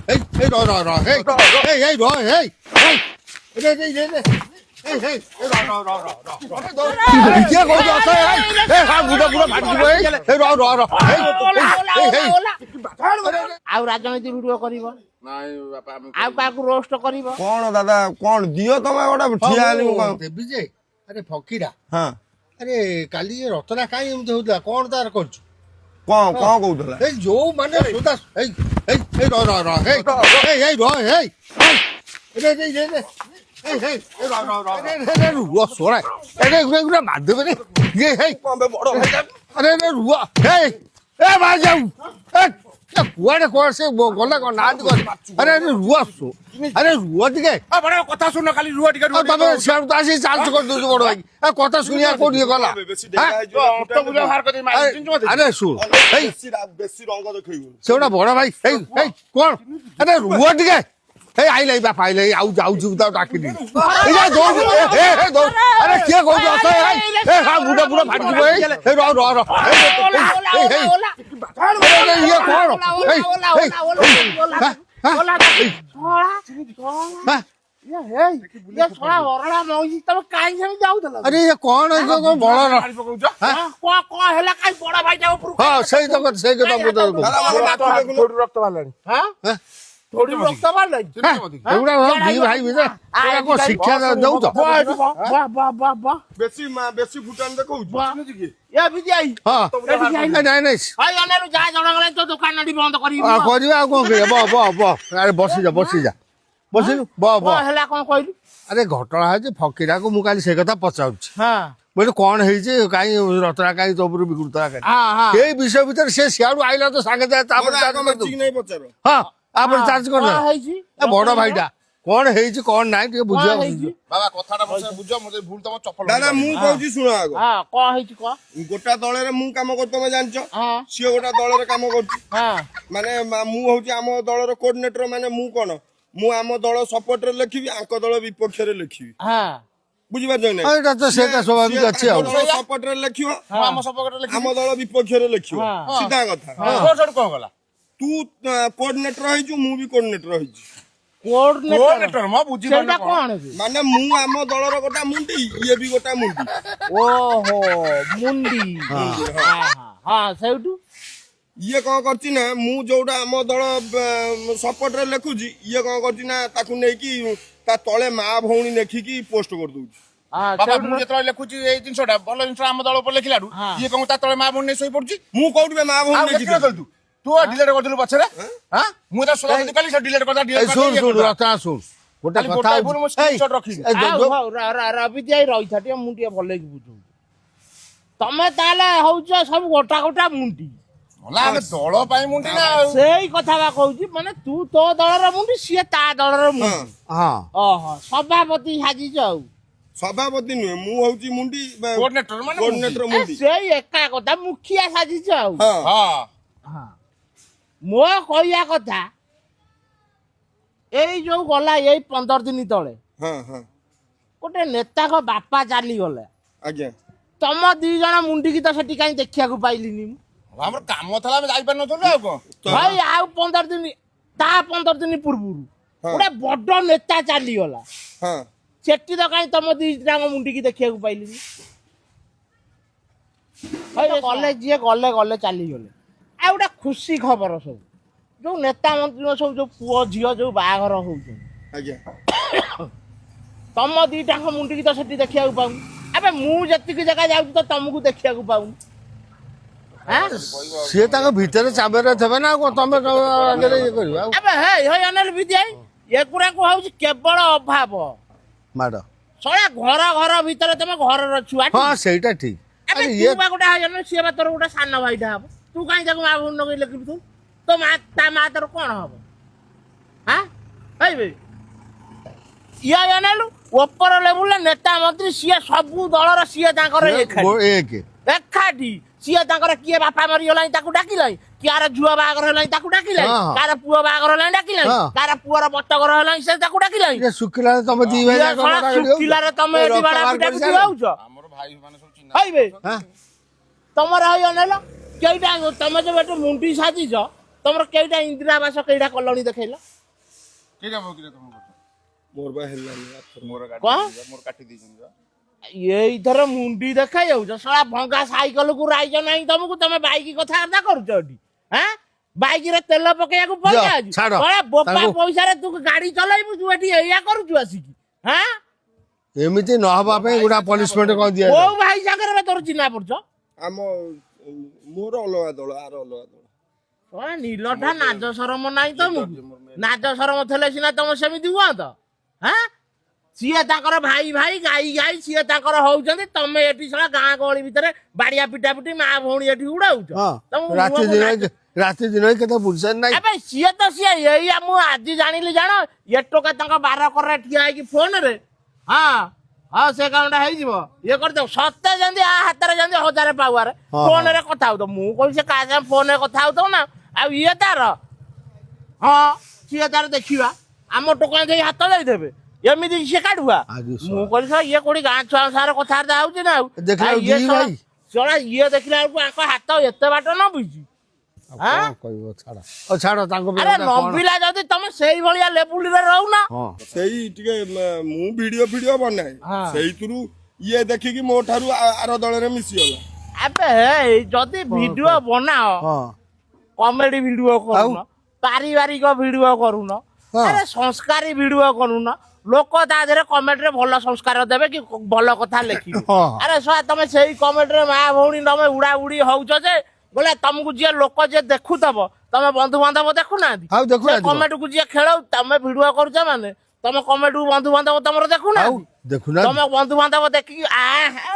ଏଇ ଏଇ, ର ର ର, ହେଇ ହେଇ ହେଇ, ର, ହେଇ ହେଇ, ରେ ରେ ରେ ରେ, ହେଇ ହେଇ, ର ର ର ର ର। କିଏ କହୁଛ? ଅଛ, ହେଇ ଏ, ହଁ, ଗୁଡ ଗୁଡ ଫାଟିଯିବ। ଏଇ ଏଇ, ର ର ର, ହେଇ ହେଇ ହେଇ। ଆଉ ରାଜନୀତି ଭିଡିଓ କରିବ? ନାଇଁ ବାପା, ଆମେ ଆଉ କାହାକୁ ରୋଷ୍ଟ କରିବ? କଣ ଦାଦା, କଣ ଦିଅ ତମେ ଗୋଟେ ଠିଆ ହେଲି ମୁଁ କଣ? ଦେବି ଯେ। ଆରେ ଫକୀରା। ହଁ। ଆରେ କାଲି ଏ ରତନା କାହିଁ ଏମିତି ହଉଥିଲା? କଣ ତାର କରୁଛୁ? କଣ କଣ କହୁଥିଲା? ଏଇ ଯୋଉ ମାନେ ସୁଦା, ଏଇ ଏଇ ଏଇ, ର ର ର, ହେଇ ହେଇ ହେଇ, ର, ହେଇ ହେଇ, ରେ ରେ ରେ ରେ, ହେଇ ହେଇ, ର ର ର ରେ ରେ ରେ, ରୁହ ଶୋରା। ଆରେ ଗୁଡ଼ା ଗୁଡ଼ା ମାରିଦେବେ ରେ ଇଏ, ହେଇ। କଣ ବେ ବଡ ଭାଇଟା? ଆରେ ରେ, ରୁହ, ହେଇ, ଏ ଭାଇ ଯାଉ, ଏ ଏ, କୁଆଡେ କୁଆଡେ ସେ ଗଲା? କଣ ନାହାନ୍ତି କଣ? ଆରେ ଆରେ, ରୁହ ଶୋ, ଆରେ ରୁହ ଟିକେ। ବଡ କଥା ଶୁଣ, ଖାଲି ରୁହ ଟିକେ। ଆଉ ତମେ ସିଆଡୁ ତ ଆସି ଚାର୍ଜ କରିଦଉଛୁ ବଡ ଭାଇ। ଏ କଥା ଶୁଣିବା କୋଉଠି ଗଲା? ବେଶୀ ହାଁ? ଡେଙ୍ଗା ହେଇଯିବ। ଅଣ୍ଟ ବୁଲା ବାହାର କରି ମାରି ଚିହ୍ନିଛୁ ମତେ? ଆରେ ଶୁଣ, ଏଇ ବେଶୀ ବେଶୀ ରଙ୍ଗ ଦେଖେଇବୁନି। ସେ ଗୋଟେ ବଡ ଭାଇ। ହେଇ ହେଇ, କଣ? ଆରେ ରୁହ ଟିକେ। ହେଇ, ଆଇଲା ବାପା ଆଇଲା। ଆଉ ଯାଉଛି ତାକୁ ଡାକିନି। ଏଇ ଯା, ଦୌଡ, ଏ ହେ ହେ, ଦୌଡ। ଆରେ କିଏ କହୁଛୁ? ଅଛ, ହେଇ ଏ, ହଁ, ଗୁଡ ଗୁଡ ଫାଟିଯିବ। ଏଇ ଏଇ, ର ର ର, ହେଇ ହେଇ ହେଇ, ଆରେ ଇଏ କଣ? ହେଇ ହେଇ, ହାଁ, ହାଁ, ହାଁ। ତମେ କାହିଁ ସେମିତି ଯାଉଥିଲ? ଆରେ ଇଏ କଣ? ଇଏ କଣ ବଳ? ମାରି ପକଉଛ? କଣ କଣ ହେଲା? କାଇଁ ବଡ ଭାଇଟା ଉପରକୁ? ହଁ, ସେଇ ତ କଥା, ସେଇ କଥା ମୁଁ ତୋତେ କହୁଛି। ଦାଦା, ମତେ ମାଛୁ ଦେଖୁନୁ। ଥୋଡି ରକ୍ତ ବାହାରିଲାଣି। ହଁ, ଥୋଡି ରକ୍ତ ବାହାରିଲାଣି। ଏଗୁଡା ଦି ଭାଇ ଭିତରେ ଏଗୁଡା କଣ ଶିକ୍ଷା ଦଉଛ? ବେଶୀ ବେଶୀ ଫୁଟାଣି ଦେଖଉଛୁ। ଏ ବିଜୟ। ହଁ, ନାଇଁ ନାଇଁ। ଭାଇ ଅନେଲୁ, ଯାହା ଜଣା ଗଲାଣି, ତୋ ଦୋକାନ ଏଠି ବନ୍ଦ କରିବି। ଆଉ କରିବା, ଆଉ କଣ କରିବା? ବ ବ ବ, ଆରେ ବସିଯା, ବସିଯା, ବସିଲୁ, ବ ବ। କଣ ହେଲା, କଣ କହିଲୁ? ଆରେ ଘଟଣା ହେଇଛି, ଫକୀରାକୁ ମୁଁ କାଲି ସେ କଥା ପଚାରୁଛି। ବୋଇଲେ କଣ ହେଇଛି, କାହିଁ ରତନା କାହିଁ ତୋ ଉପରୁ ବିଗୃତରା କାହିଁ? ହଁ ହଁ ଏଇ ବିଷୟ ଭିତରେ ସେ ସିଆଡୁ ଆଇଲା ତ ସାଙ୍ଗେ ସାଙ୍ଗେ ତାପରେ ମତେ ଚାର୍ଜ ଆଗ କରିଦଉ। ମାଚିକି ନାଇଁ ପଚାର। ହଁ, ତାପରେ ଚାର୍ଜ କଣ କରିଦେଲା। ହେଇଛି? ଏ ବଡ ଭାଇଟା, କଣ ହେଇଛି କଣ ନାହିଁ ଟିକେ କଣ ବୁଝିବା। ହେଇଛି? ବାବା, କଥାଟା ବସେ ବୁଝ, ମତେ ଭୁଲ ତମ ଚପଲ। ଦାଦା, ମୁଁ କହୁଛି ଶୁଣ ଆଗ। ହଁ, କଣ ହେଇଛି କହ। ଗୋଟା ଦଳରେ ମୁଁ କାମ କରୁଛି, ତମେ ଜାଣିଛ। ସିଏ ଗୋଟା ଦଳରେ କାମ କରୁଛି। ମାନେ ମୁଁ ହଉଛି ଆମ ଦଳର କୋଅର୍ଡିନେଟର। ମାନେ ମୁଁ କଣ, ମୁଁ ଆମ ଦଳ ସପୋର୍ଟରେ ଲେଖିବି, ଆଙ୍କ ଦଳ ବିପକ୍ଷରେ ଲେଖିବି। ବୁଝିପାରୁଛ କି ନାଇଁ? ହଁ, ଏଇଟା ତ ସେଇଟା ସ୍ୱାଭାବିକ ଅଛି। ଆଉ ସପୋର୍ଟରେ ଲେଖିବ, ମୁଁ ଆମ ସପକ୍ଷରେ ଲେଖିବି। ଆମ ଦଳ ବିପକ୍ଷରେ ଲେଖିବ। ସିଧା କଥା। ତୋର ସେଠୁ କଣ ଗଲା? ତୁ କୋଅର୍ଡିନେଟର ହେଇଛୁ, ମୁଁ ବି କୋଅର୍ଡିନେଟର ହେଇଛି। କୋଅର୍ଡିନେଟର କୋଅର୍ଡିନେଟର ମ ବୁଝିପାରୁନ ସେଇଟା କଣ? କଣ କି? ମାନେ ମୁଁ ଆମ ଦଳର ଗୋଟା ମୁଣ୍ଡି, ଇଏ ବି ଗୋଟା ମୁଣ୍ଡି। ଓହୋ, ମୁଣ୍ଡି। ହଁ, ସେଇଠୁ? ଇଏ କଣ କରିଛି ନା, ମୁଁ ଯୋଉଟା ଆମ ଦଳ ସପୋର୍ଟରେ ଲେଖୁଛି, ଇଏ କଣ କରିଛି ନା ତାକୁ ନେଇକି ତା ତଳେ ମା ଭଉଣୀ ଲେଖିକି ପୋଷ୍ଟ କରିଦଉଛି। ବାବା, ସେଇଠୁ ମୁଁ ଯେତେବେଳେ ଲେଖୁଛି ଏଇ ଜିନିଷଟା ଭଲ ଜିନିଷ ଆମ ଦଳ ଉପରେ ଲେଖିଲାଠୁ, ଇଏ କଣ ତା ତଳେ ମା ଭଉଣୀ ନେଇ ଶୋଇ ପଡୁଛି? ମୁଁ କୋଉଠି ବେ ମା ଆଉ ଭଉଣୀ ଲେଖିନଥିଲୁ? ଲେଖିଥିଲି? ତୁ ଡିଲେଟ କରିଦେଲୁ ପଛରେ। ହଁ, ମୁଁ ତା ସୋଦା କଲି, ସେ ଡିଲେଟ କରିଦେଲା। ଏଇ ଡିଲେଟ ଶୁଣ ଶୁଣ ରତନା, ଶୁଣ, ଗୋଟେ ଖାଲି କଥା ଗୋଟାଏ ଭୁଲ, ମୁଁ ହଉଛି- ଏଇ, screenshot ରଖିଛି। ଏଇ, ଆଉ ଯୋଉ- ହଉ, ରବି ଦିଆ, ରହିଥା ଟିକେ, ମୁଁ ଟିକେ ଭଲକି ବୁଝଉଛି। ତମେ ତାହେଲେ ହଉଛ ସବୁ ଗୋଟା ଗୋଟା ମୁଣ୍ଡି। ହେଲା, ଆମେ ଦଳ ପାଇଁ ମୁଣ୍ଡି ନା ଆଉ। ସେଇ କଥା ବା କହୁଛି, ମାନେ ତୁ ତୋ ଦଳର ମୁଣ୍ଡି, ସିଏ ତା ଦଳର ମୁଣ୍ଡି। ହଁ। ଓହୋ, ସଭାପତି ସାଜିଛ ଆଉ। ସଭାପତି ନୁହେଁ, ମୁଁ ହଉଛି ମୁଣ୍ଡି। କୋଅର୍ଡିନେଟର ମାନେ ମୁଣ୍ଡି। କୋଅର୍ଡିନେଟର, ଏ, ମୁଣ୍ଡି। ସେଇ ଏକା କଥା, ମୁଖିଆ ସାଜିଛ ଆଉ। ହଁ। ହଁ। ହଁ, ମୋ କହିବା କଥା, ଏଇ ଯୋଉ ଗଲା ଏଇ 15 ଦିନ ତଳେ ହଁ ହଁ ଗୋଟେ ନେତାଙ୍କ ବାପା ଚାଲିଗଲେ। ଆଜ୍ଞା। ତମ ଦି ଜଣ ମୁଣ୍ଡିକି ତ ସେଠି କାହିଁ ଦେଖିବାକୁ ପାଇଲିନି ମୁଁ। ଆମର କାମ ଥିଲା, ଆମେ ଯାଇପାରିନଥିଲୁ, ଆଉ କଣ? ଭାଇ, ଆଉ 15 ଦିନ, ତା 15 ଦିନ ପୂର୍ବରୁ ଗୋଟେ ବଡ ନେତା ଚାଲିଗଲା। ସେଠି ତ କାହିଁ ତମ ଦି ଜଣଙ୍କ ମୁଣ୍ଡିକି ଦେଖିବାକୁ ପାଇଲିନି। ଭାଇ, ଗଲେ, ଯିଏ ଗଲେ ଗଲେ, ଚାଲିଗଲେ। ଆଉ ଗୋଟେ ଖୁସି ଖବର, ସବୁ ଯୋଉ ନେତା ମନ୍ତ୍ରୀଙ୍କ ସବୁ ଯୋଉ ପୁଅ ଝିଅ ଯୋଉ ବାହାଘର ହଉଛନ୍ତି, ଆଜ୍ଞା, ତମ ଦିଟାଙ୍କ ମୁଣ୍ଡିକି ତ ସେଠି ଦେଖିବାକୁ ପାଉନି। ଆବେ, ମୁଁ ଯେତିକି ଜାଗା ଯାଉଛି ତ ତମକୁ ଦେଖିବାକୁ ପାଉନି। ଆଁ? ସିଏ ତାଙ୍କ ଭିତରେ ଚାମ୍ବରରେ ଥିବେ ନା, ଆଉ କଣ ତମେ ଆଗରେ ଇଏ କରିବ ଆଉ? ଆବେ ହେଇ ହେଇ, ଅନେଲ ବିଦ୍ୟାଇ, ଏଗୁଡାକୁ ହଉଛି କେବଳ ଅଭାବ। ମାଡ଼। ଶଳା, ଘର ଘର ଭିତରେ ତମେ ଘରର ଛୁଆ। ହଁ, ସେଇଟା ଠିକ। ଆବେ, ଆରେ ତୁ ଇଏ ବା ଗୋଟେ ହଇରାଣ, ସିଏ ବା ତୋର ଗୋଟେ ସାନ ଭାଇଟା ହବ। ତୁ କାହିଁ ତାକୁ ମା ଭଉଣୀ ଲଗେଇ ଲେଖିବୁ? ତୁ ତୋ ମା, ତା ମା ତୋର କଣ ହବ? ହାଁ, କହିବେ ଇଏ ଅନେଲୁ, ଉପର ଲେବୁଲରେ ନେତା ମନ୍ତ୍ରୀ, ସିଏ ସବୁ ଦଳର, ସିଏ ତାଙ୍କର ଏକାଠି। ଏକ। ଏକାଠି ସିଏ ତାଙ୍କର। କିଏ ବାପା ମରିଗଲାଣି ତାକୁ ଡାକିଲାଣି, କାହାର ଝିଅ ବାହାଘର ହେଲାଣି ତାକୁ ଡାକିଲାଣି, କାହାର ପୁଅ ବାହାଘର ହେଲାଣି ଡାକିଲାଣି, କାହାର ପୁଅର ବଟଘର ହେଲାଣି ସେ ତାକୁ ଡାକିଲାଣି। ଇଏ ଶୁଖିଲାରେ ତମେ ଦି ଭାଇ ଇଏ ଯାକ ଶଳା ମାଡ଼ାମାଡ଼ି ହଉଛ? ଶୁଖିଲାରେ ତମେ ଏ ଏଠି ରକ୍ତ ବାଡା ବାହାର ପିଟା କରି ପିଟି ସାରିଲାଣି? ହଉଛ। ଆମର ଭାଇ ମାନେ ସବୁ ଚିହ୍ନା। କହିବେ ହାଁ? ତମର ହେଇ ଅନେଇଲ, କେଇଟା ତମେ ଯୋଉ ଏଠୁ ମୁଣ୍ଡି ସାଜିଛ, ତମର କେଇଟା ଇନ୍ଦିରା ଆବାସ କେଇଟା କଲଣି ଦେଖେଇଲ? କିଟା କିଟା ତମ କରୁଛ? ମୋର ବା ହେଲାନି ଆରଥର। ମୋର କାଟି କଣ? ମୋର କାଟି ଦେଇଛନ୍ତି ବା। ଏଇଥର ମୁଣ୍ଡି ଦେଖା ଯାଉଛ, ଶଳା ଭଙ୍ଗା ସାଇକେଲ କୁ ରାଇଜ ନାହିଁ ତମକୁ, ତମେ ବାଇକ କଥାବାର୍ତ୍ତା କରୁଛ ଏଠି। ହାଁ, ବାଇକରେ ତେଲ ପକେଇବାକୁ ପଇସା ଅଛି? ଛାଡ। ଶଳା ବୋପା ପଇସାରେ ତୁ ଗାଡି ଚଲେଇବୁ, ତୁ ଏଠି ଏଇଆ କରୁଛୁ ଆସିକି? ହାଁ, ଏମିତି ନ ହବା ପାଇଁ ଗୋଟା ପନିଶମେଣ୍ଟ କଣ ଦିଆ? କୋଉ ଭାଇ ସାଙ୍ଗରେ ବେ ତୋର ଚିହ୍ନା ପଡୁଛ? ଆମ ମୋର ଅଲଗା ଦଳ, ଆର ଅଲଗା ଦଳ। ଶଳା ନିଲଠା, ନାଜ ସରମ ନାହିଁ ତମକୁ? ନାଜ ସରମ ଥିଲେ ସିନା ତମେ ସେମିତି ହୁଅନ୍ତ। ହାଁ, ସିଏ ତାଙ୍କର ଭାଇ ଭାଇ ଗାଈ ଗାଈ ସିଏ ତାଙ୍କର ହଉଛନ୍ତି, ତମେ ଏଠି ଶଳା ଗାଁ ଗହଳି ଭିତରେ ବାଡିଆ ପିଟା ପିଟି ମା ଭଉଣୀ ଏଠି ଉଡାଉଛ। ତମକୁ ରାତି ମୁହଁକୁ ଦିନ ରାତି ଦିନ କେତେ ବୁଲସନ୍ ନାଇଁ। ଆବେ ସିଏ ତ ସିଏ ଏଇଆ ମୁଁ ଆଜି ଜାଣିଲି ଜାଣ, ଏ ଟୋକା ତାଙ୍କ ବାର କରରେ ଠିଆ ହେଇକି ଫୋନରେ, ହଁ ହଁ ସେ କାମଟା ହେଇଯିବ, ଇଏ କରିଦେବ, ସତେ ଯେମିତି ଆ ହାତରେ ଯେମିତି ହଜାରେ ପାୱାରେ। ଫୋନରେ କଥା ହଉଥିବ, ମୁଁ କହିବି ସେ କାହା ସାଙ୍ଗେ ଫୋନରେ କଥା ହଉଥିବ ନା ଆଉ ଇଏ ତାର, ହଁ ସିଏ ତାର ଦେଖିବା ଆମ ଟୋକା ଦେଇ ହାତ ଦେଇଦେବେ ଏମିତି ସିଏ କାଢୁଆ। ଆଜି ଶଳା। ମୁଁ କହିଲି ଶଳା ଇଏ କୋଉଠି ଗାଁ ଛୁଆଙ୍କ ସାଙ୍ଗରେ କଥାବାର୍ତ୍ତା ହଉଛି ନା ଆଉ ଦେଖିଲା ଆଉ ବେଳକୁ ଇଏ ଦି ଶଳା ଭାଇ। ଶଳା ଇଏ ଦେଖିଲା ବେଳକୁ ଆଙ୍କ ହାତ ଏତେ ବାଟ ନ ବୁଝି। ଆଉ କଣ କହିବ, ଛାଡ, ଆଉ ଛାଡ ତାଙ୍କ ପାଇଁ ଆରେ ଗୋଟା କଣ- ନମ୍ବିଲା ଯଦି ତମେ ସେଇଭଳିଆ ଲେବୁଲରେ ରହୁନ। ହଁ, ସେଇ ଟିକେ ମୁଁ ଭିଡିଓ ଫିଡିଓ ବନାଏ, ସେଇଥିରୁ ଇଏ ଦେଖିକି ମୋ ଠାରୁ ଆର ଦଳରେ ମିଶିଗଲା। ଆବେ ଏଇ ଯଦି ଭିଡିଓ ବନାଅ, କମେଡି ଭିଡିଓ କରୁନ, ପାରିବାରିକ ଭିଡିଓ କରୁନ, ଆରେ ସଂସ୍କାରୀ ଭିଡିଓ କରୁନ, ଲୋକ ତା ଦେହରେ କମେଣ୍ଟରେ ଭଲ ସଂସ୍କାର ଦେବେ କି ଭଲ କଥା ଲେଖିବେ। ଆରେ ଶଳା ତମେ ସେଇ କମେଣ୍ଟରେ ମା ଭଉଣୀ ତମେ ଉଡା ଉଡି ହଉଛ ଯେ ବୋଲେ ତମକୁ ଯିଏ ଲୋକ ଯିଏ ଦେଖୁଥବ, ତମେ ବନ୍ଧୁବାନ୍ଧବ ଦେଖୁନାହାନ୍ତି? ଆଉ ଦେଖୁନାହାନ୍ତି କଣ? କମେଣ୍ଟକୁ ଯିଏ ଖେଳ, ତମେ ଭିଡିଓ କରୁଛ ମାନେ ତମ କମେଣ୍ଟକୁ ବନ୍ଧୁବାନ୍ଧବ ତମର ଆଉ ଦେଖୁନାହାନ୍ତି? ଦେଖୁନାହାନ୍ତି। ତମ ବନ୍ଧୁବାନ୍ଧବ ଦେଖିକି ଆ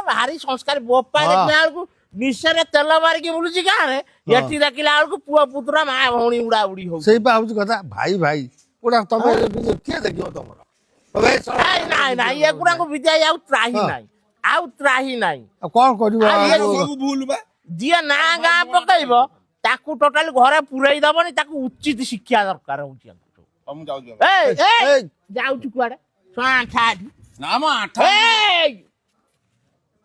ଭାରି ସଂସ୍କାରୀ ବୋପା, ଦେଖିଲା ବେଳକୁ ନିଶରେ ତେଲ ମାରିକି ବୁଲୁଛି ଗାଁରେ, ଏଠି ଦେଖିଲା ବେଳକୁ ପୁଅ ପୁତୁରା ମା ଭଉଣୀ ଉଡା ଉଡି ହଉଛି। ସେଇ ପା ହଉଛି କଥା, ଭାଇ ଭାଇ ଗୋଟା ତମେ କିଏ ଦେଖିବ ତମର? ଏବେ ନାଇଁ ନାଇଁ ନାଇଁ, ଏଗୁଡାଙ୍କୁ ବିଦାୟ, ଆଉ ତ୍ରାହି ନାହିଁ, ଆଉ ତ୍ରାହି ନାହିଁ। ଆଉ କଣ କରିବ? ଆଉ ଇଏ ଆଉ ସବୁ ଭୁଲ ବା। ଯିଏ ନାଁ ଗାଁ ପକେଇବ ତାକୁ ଟୋଟାଲି ଘରେ ପୁରେଇ ଦବନି, ତାକୁ ଉଚିତ ଶିକ୍ଷା ଦରକାର ହଉଛି ଆଙ୍କୁ ସବୁ। ହଉ, ମୁଁ ଯାଉଛି ବାପା। ଏଇ, ଏଇ, ଏଇ। ଯାଉଛୁ କୁଆଡେ? ଶୁଣ, ଆଣ୍ଠା ଏଠି। ନା ମ, ଆଣ୍ଠା। ଏଇ,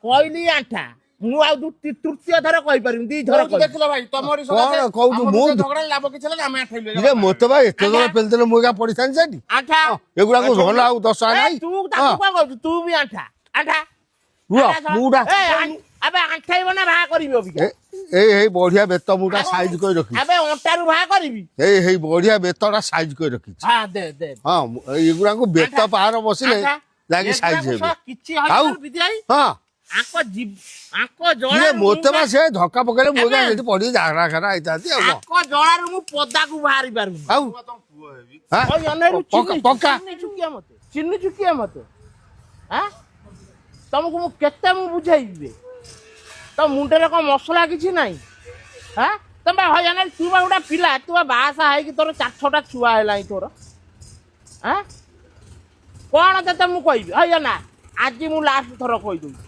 କହିଲି ଆଣ୍ଠା, ମୁଁ ଆଉ ତୃତୀୟ ଥର କହିପାରିବିନି, ଦି ଥର କହୁଛି କହିବି। ଦେଖିଲ ଭାଇ, ତମରି କଣ ସକାଶେ କହୁଛୁ? ଆମ ମୁଁ ଭିତରେ ଝଗଡ଼ା ଲାଭ କିଛି ହେଲାନି, ଆମେ ଆଣ୍ଠେଇଲୁ। ଇରେ ମତେ ବା ଏତେ ଜଣ ପେଲିଦେଲେ, ମୁଁ ଏକା ପଡିଥାନ୍ତି ସେଠି। ଆଣ୍ଠା। ଏଗୁଡାକୁ ଭଲ ଆଉ ଦଶା ଏ, ନାହିଁ। ତୁ ତାକୁ କଣ କହୁଛୁ? ତୁ ବି ଆଣ୍ଠା, ଆଣ୍ଠା। ରୁହ, ଆଣ୍ଠା ଶଳା। ମୁଁ ଗୋଟା ଏ, ଆବେ ଆଣ୍ଠେଇବ ନା ବାହା କରିବି ଅବିକା? ଏଇ ଏଇ ବଢିଆ ବେତ ମୁଟା ସାଇଜ କରି ରଖିଛି। ଆବେ ଅଣ୍ଟାରୁ ବାହା କରିବି। ଏଇ ଏଇ ବଢିଆ ବେତଟା ସାଇଜ କରି ରଖିଛି। ହଁ, ଦେ ଦେ। ହଁ, ଏଗୁଡାକୁ ବେତ ଆଣ୍ଠା। ପାହାର ବସିଲେ ଆଣ୍ଠା। ଯାଇକି ସାଇଜ ଏଗୁଡାକୁ ହେବେ। ଶଳା କିଛି ଆଉ? ହଇରାଣ ବିଦ୍ୟାଇ ହଁ, ଆଙ୍କ ଜୀବ ଆଙ୍କ ଇଏ ଜଳାରୁ ମତେ ବା ସେ ଧକ୍କା ପକେଇଲେ ମୁଁ ଏକା ଆବେ। ସେଠି ପଡି ଝାଡା ଖାରା ହେଇଥାନ୍ତି ଆଉ କଣ। ଆଙ୍କ ଜଳାରୁ ମୁଁ ପଦାକୁ ବାହାରି ପାରୁନି। ଆଉ ହାଁ? ଓଇ ଅନେଇଲୁ, ପକା ଚିହ୍ନିଛୁ? ପକା। ଚିହ୍ନିଛୁ କିଏ ମତେ? ଚିହ୍ନିଛୁ କିଏ ମତେ? ଆଁ, ତମକୁ ମୁଁ କେତେ ମୁଁ ବୁଝେଇବି ବେ? ତମ ମୁଣ୍ଡରେ କଣ ମସଲା କିଛି ନାହିଁ? ହାଁ, ତମେ ବା ହଇରାଣ, ତୁ ବା ଗୋଟେ ପିଲା, ତୁ ବା ବାହାସାହା ହେଇକି ତୋର ଚାରି ଛଅଟା ଛୁଆ ହେଲାଣି ତୋର। ଆଁ, କଣ ତତେ ମୁଁ କହିବି? ହଇନା ଆଜି ମୁଁ ଲାଷ୍ଟ ଥର କହିଦଉଛି,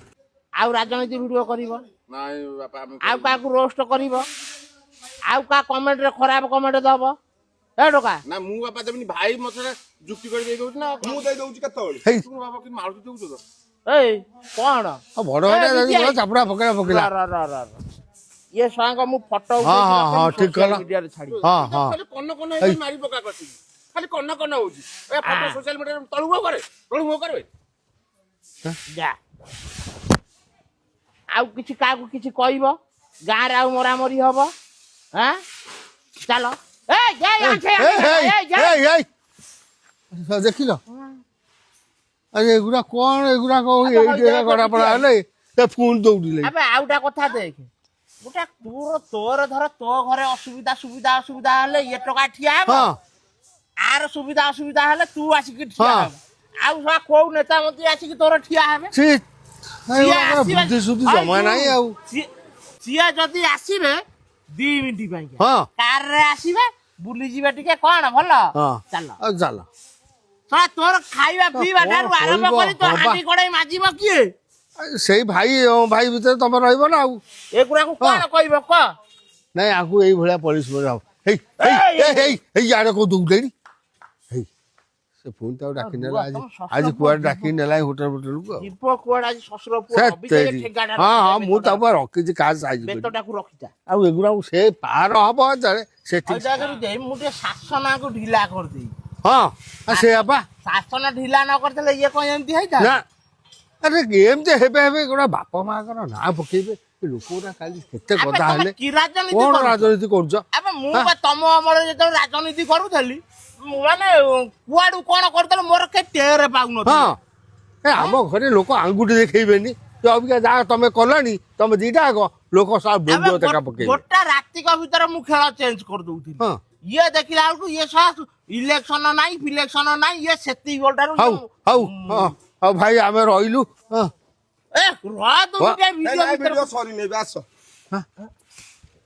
ଆଉ ରାଜନୀତି ଭିଡିଓ କରିବ? ନାଇଁ ବାପା, ଆମେ ଆଉ କାହାକୁ ରୋଷ୍ଟ କରିବ? ଆଉ କାହା କମେଣ୍ଟରେ ଖରାପ କମେଣ୍ଟ ଦବ? ଏ ଟୋକା। ନା, ମୁଁ ବାପା ଦେବିନି, ଭାଇ ମତେ ଯୁକ୍ତି କରି ଦେଇ ଦଉଛି ନା। ମୁଁ ଦେଇ ଦଉଛି କେତେବେଳେ? ହେଇ। ତୁ ବାପା କି ମାରୁଛୁ ଦେଉଛୁ ତ। ଏଇ କଣ? ଆଉ ବଡ ଭାଇଟା ଏ, ଯଦି ବିଜୟ। ବଡ ଚାପୁଡା ପକେଇଲା ପକେଇଲା। ର ର ର ର, ଇଏ ସାଙ୍ଗ ମୁଁ ଫଟୋ ହଁ, ଠିକ କଲ। ମିଡିଆରେ ଛାଡିବି। ହଁ ହଁ ଖାଲି କନ କନ ହେଇକି ମାରି ପକା କରିଛି, ଖାଲି କନ କନ ହଉଛି। ଏ ଫଟୋ ସୋସିଆଲ ମିଡିଆରେ ତଳୁ ମୁହଁ କରେ, ତଳୁ ମୁହଁ କରେ। ଯା, ଆଉ କିଛି କାହାକୁ କିଛି କହିବ ଗାଁରେ ଆଉ ମରାମରି ହବ? ହାଁ, ଚାଲ। ଏଇ, ଏଇ, ଆଣ୍ଠେଇ, ଏଇ, ଆଣ୍ଠେଇ, ଏଇ, ଏଇ, ଯା। ଏଇ, ଏଇ। ଦେଖିଲ, ଆରେ ଏଗୁଡା କଣ? ଏଗୁଡା କଣ? ଆବେ ଏଇଠି ହଇଜା ଗଡା ପଡା ହେଲେ ଏ ପୁଣି ଦୌଡ଼ିଲେ। ଆବେ ଆଉଟା କଥା ଦେଖ, ଗୋଟା ତୋର ତୋର ଧର ତୋ ଘରେ ଅସୁବିଧା ସୁବିଧା ଅସୁବିଧା ହେଲେ ଇଏ ଟଙ୍କା ଠିଆ ହବ, ଆର ସୁବିଧା ଅସୁବିଧା ହେଲେ ତୁ ଆସିକି ଠିଆ ହବୁ। ଆଉ ଶଳା କୋଉ ନେତା ମନ୍ତ୍ରୀ ଆସିକି ତୋର ଠିଆ ହେବେ? ସେ ସିଏ ଆସିବେ- ବୁଦ୍ଧି ସୁଦ୍ଧି ଜମା ନାହିଁ ଆଉ। ସିଏ ଯଦି ଆସିବେ 2 ମିନିଟ ପାଇଁ କାରରେ ଆସିବେ, ବୁଲିଯିବେ ଟିକେ, କଣ ଭଲ, ଚାଲ। ଆଉ ଚାଲ। ଶଳା ତୋର ଖାଇବା ପିଇବା କଣ ଠାରୁ ଆରମ୍ଭ କହିବ? କରି ତୋ ହଁ ବା। ହାଣ୍ଡି କଡେଇ ମାଜିବ କିଏ? ସେଇ ଭାଇ ଭାଇ ଭିତରେ ତମେ ରହିବ ନା ଆଉ। ଏଗୁଡାକୁ କଣ କହିବ କହ? ନାଇଁ, ଆକୁ ଏଇଭଳିଆ ପନିଶମେଣ୍ଟ ହବ। ହେଇ ହେଇ, ଏଇ, ଏଇ ଏଇ, ଇଆଡ଼େ କୋଉ ଦୌଡ଼ିଲେଣି। ହେଇ, ସେ ପୁଣି ତାକୁ ଡାକି ନେଲା ରୁହ, ଆଜି। ତମ ଶ୍ୱଶୁର ଆଜି ପୁଅ କୁଆଡେ ଯିବ। ଡାକି ନେଲା ହୋଟେଲ ଫୋଟେଲକୁ ଆଉ। ଯିବ କୁଆଡେ ଆଜି ଶ୍ୱଶୁର ପୁଅ? ସେ ରବି ଯାଇ ତେରି। ଠେଙ୍ଗାଟା ହଁ ହଁ ରଖିଥା, ମୁଁ ବେତଟାକୁ। ତାକୁ ବା ରଖିଛି କାହା ସାଇଜ କରି। ବେତଟାକୁ ରଖିଥା। ଆଉ ଏଗୁଡାକୁ ସେ ପାର ହବ ଯେତେବେଳେ ସେଠି ଜାଗାରୁ ଦେଇ ମୁଁ ଟିକେ ଶାସନାକୁ ଢିଲା କରିଦେବି। ହଁ, ସେଇଆ ପା। ଶାସନ ଢିଲା ନ କରିଥିଲେ ଇଏ କଣ ଏମିତି ହେଇଥା? ନା, ଆରେ ଏମିତି ହେବେ ହେବେ ଗୋଟେ ବାପା ମାଙ୍କର ନାଁ ପକେଇବେ, ଏ ଲୋକ ଗୁଡ଼ା କାଲି କେତେ ଆବେ ଗଦା ତମେ ହେଲେ। କି ରାଜନୀତି କଣ କରୁଛ? ରାଜନୀତି କରୁଛ? ଆବେ ମୁଁ ବା ତମ ଅମଳରେ ଯେତେବେଳେ ରାଜନୀତି କରୁଥିଲି, ମୁଁ ମାନେ କୁଆଡୁ କଣ କରୁଥିଲି ମୋର କେହି ଟେରେ ପାଉନଥିଲେ। ହଁ, ଏ ଆମ ଘରେ ଲୋକ ଆଙ୍ଗୁଠି ଦେଖେଇବେନି। ଅବିକା ଯାହା ତମେ କଲଣି, ତମେ ଦିଟା ଆଗ ଲୋକ ସବୁ ଆବେ ବେଙ୍ଗ ଟେକା ପକେଇବେ। ଗୋଟା ରାତିକ ଭିତରେ ମୁଁ ଖେଳ ଚେଞ୍ଜ କରିଦଉଥିଲି। ଇଏ ଦେଖିଲା ବେଳକୁ ଇଏ ସହ ଇଲେକ୍ସନ ନାହିଁ, ଫିଲେକ୍ସନ ନାହିଁ, ଇଏ ସେତିକି ଗୋଟାରୁ। ହଉ ହଉ, ହଁ, ହଉ ଭାଇ, ଆମେ ରହିଲୁ। ହଁ। ଏ ରହ ତୁ ଟିକେ। ଭିଡିଓ ନାଇଁ, ଭିତରେ ଭିଡିଓ ସରିନି ଏବେ, ଆସ।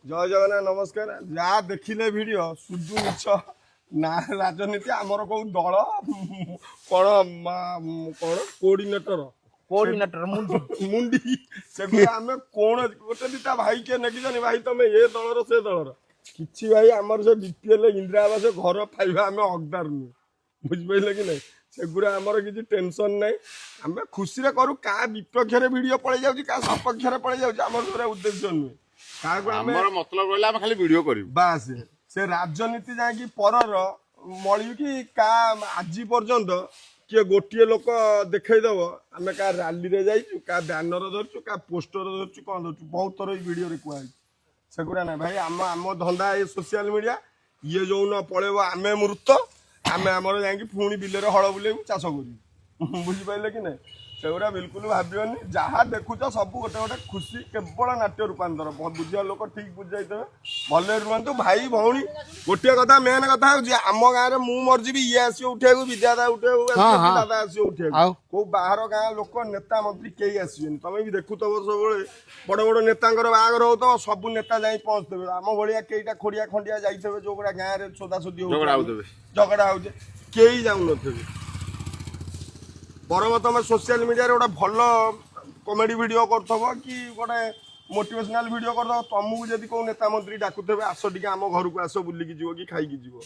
ଜୟ ଜଗନ୍ନାଥ, ନମସ୍କାର। ଯାହା ଦେଖିଲେ ଭିଡିଓ ସୁଦୁ ମିଛ ନା। ରାଜନୀତି ଆମର କୋଉ ଦଳ କଣ କଣ କୋଅର୍ଡିନେଟର କୋଅର୍ଡିନେଟର ମୁଣ୍ଡି। ମୁଣ୍ଡି, ସେଗୁଡ଼ା ଆମେ କଣ ଗୋଟେ ଦିଟା ଭାଇ କିଏ ନେଖିଛନ୍ତି, ଭାଇ ତମେ ଏ ଦଳର ସେ ଦଳର କିଛି, ଭାଇ ଆମର ସେ ବିପିଏଲ ଇନ୍ଦିରା ଆବାସ ଘର ପାଇବା ଆମେ ହକଦାର ନୁହେଁ, ବୁଝିପାରିଲେ କି ନାଇଁ? ସେଗୁଡ଼ା ଆମର କିଛି ଟେନସନ ନାହିଁ। ଆମେ ଖୁସିରେ କରୁ। କାହା ବିପକ୍ଷରେ ଭିଡିଓ ପଳେଇ ଯାଉଛି, କାହା ସପକ୍ଷରେ ପଳେଇ ଯାଉଛି, ଆମର ସେଗୁଡ଼ା ଉଦ୍ଦେଶ୍ୟ ନୁହେଁ। କାହାକୁ ଆମେ ଆମର ମତଲବ ରହିଲା ଆମେ ଖାଲି ଭିଡିଓ କରିବୁ। ବାସ୍, ସେ ରାଜନୀତି ଯାଇକି ପରର ମଳିକି କା ଆଜି ପର୍ଯ୍ୟନ୍ତ କିଏ ଗୋଟିଏ ଲୋକ ଦେଖେଇଦବ ଆମେ କାହା ରାଲିରେ ଯାଇଛୁ, କାହା ବ୍ୟାନର ଧରିଛୁ, କାହା ପୋଷ୍ଟର ଧରିଛୁ, କଣ ଧରିଛୁ। ବହୁତ ଥର ଏଇ ଭିଡିଓରେ କୁହାଯାଇଛି, ସେଗୁଡ଼ା ନାଇଁ ଭାଇ। ଆମ ଆମ ଧନ୍ଦା ଏ ସୋସିଆଲ ମିଡିଆ। ଇଏ ଯୋଉନ ପଳେଇବ ଆମେ ମୃତ, ଆମେ ଆମର ଯାଇକି ପୁଣି ବିଲରେ ହଳ ବୁଲେଇବୁ, ଚାଷ କରିବୁ, ବୁଝିପାରିଲେ କି ନାଇଁ? ସେଗୁଡ଼ା ବିଲକୁଲ ଭାବିବନି। ଯାହା ଦେଖୁଛ ସବୁ ଗୋଟେ ଗୋଟେ ଖୁସି, କେବଳ ନାଟ୍ୟ ରୂପାନ୍ତର। ବୁଝିବା ଲୋକ ଠିକ ବୁଝିଯାଇଥିବେ। ଭଲରେ ରୁହନ୍ତୁ ଭାଇ ଭଉଣୀ। ଗୋଟିଏ କଥା, ମେନ୍ କଥା ହଉଛି ଆମ ଗାଁରେ ମୁଁ ମରିଯିବି, ଇଏ ଆସିବ ଉଠେଇବାକୁ, ବିଦ୍ୟାଦା ଉଠେଇବାକୁ ଆସିବ କି ଦାଦା ଆସିବ ଉଠେଇବାକୁ। ଆଉ? କୋଉ ବାହାର ଗାଁ ଲୋକ, ନେତା ମନ୍ତ୍ରୀ କେହି ଆସିବେନି। ତମେ ବି ଦେଖୁଥିବ, ସବୁବେଳେ ବଡ ବଡ ନେତାଙ୍କର ବାହାଘର ହଉଥିବ, ସବୁ ନେତା ଯାଇ ପହଞ୍ଚୁଥିବେ। ଆମ ଭଳିଆ କେଇଟା ଖୋଡିଆ ଖଣ୍ଡିଆ ଯାଇଥିବେ, ଯୋଉଗୁଡ଼ା ଗାଁରେ ସୋଦାସୋଦି ଝଗଡ଼ା ହଉଥିବେ, ହଉଥିବେ। ଝଗଡ଼ା ହଉଛି, କେହି ଯାଉନଥିବେ। ବରଂ ତମେ ସୋସିଆଲ ମିଡିଆରେ ଗୋଟେ ଭଲ କମେଡି ଭିଡିଓ କରୁଥିବ କି ଗୋଟେ ମୋଟିଭେସନାଲ ଭିଡିଓ କରିଦବ, ତମକୁ ଯଦି କୋଉ ନେତା ମନ୍ତ୍ରୀ ଡାକୁଥିବେ, ଆସ ଟିକେ ଆମ ଘରକୁ ଆସ, ବୁଲିକି ଯିବ କି ଖାଇକି ଯିବ,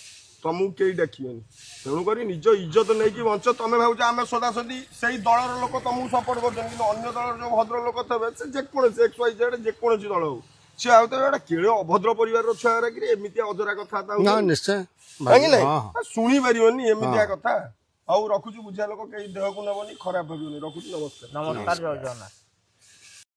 ତମକୁ କେହି ଡାକିବେନି। ତେଣୁକରି ନିଜ ଇଜ୍ଜତ ନେଇକି ବଞ୍ଚ। ତମେ ଭାବୁଛ ଆମେ ସଦାସଦି ସେଇ ଦଳର ଲୋକ ତମକୁ ସପୋର୍ଟ କରୁଛନ୍ତି, କିନ୍ତୁ ଅନ୍ୟ ଦଳର ଯୋଉ ଭଦ୍ର ଲୋକ ଥିବେ, ସେ ଯେକୌଣସି ଏକ୍ସ ୱାଇ ଜେଡ୍ ଯେକୌଣସି ଦଳ ହଉ, ସେ ଭାବୁଥିବେ ଗୋଟେ କେଳେ ଅଭଦ୍ର ପରିବାରର ଛୁଆ କିରି ଏମିତିଆ ଅଜରା କଥାବାର୍ତ୍ତା ନା ହଉଛନ୍ତି। ନିଶ୍ଚୟ। କାହିଁକି ନାଇଁ? ହଁ। ଶୁଣି ପାରିବନି ଏମିତିଆ କଥା। ହଉ ରଖୁଛୁ। ବୁଝିବା ଲୋକ କେହି ଦେହକୁ ନବନି, ଖରାପ ଭାବିବନି। ରଖୁଛୁ, ନମସ୍କାର। ନମସ୍କାର, ଜୟ ଜଗନ୍ନାଥ।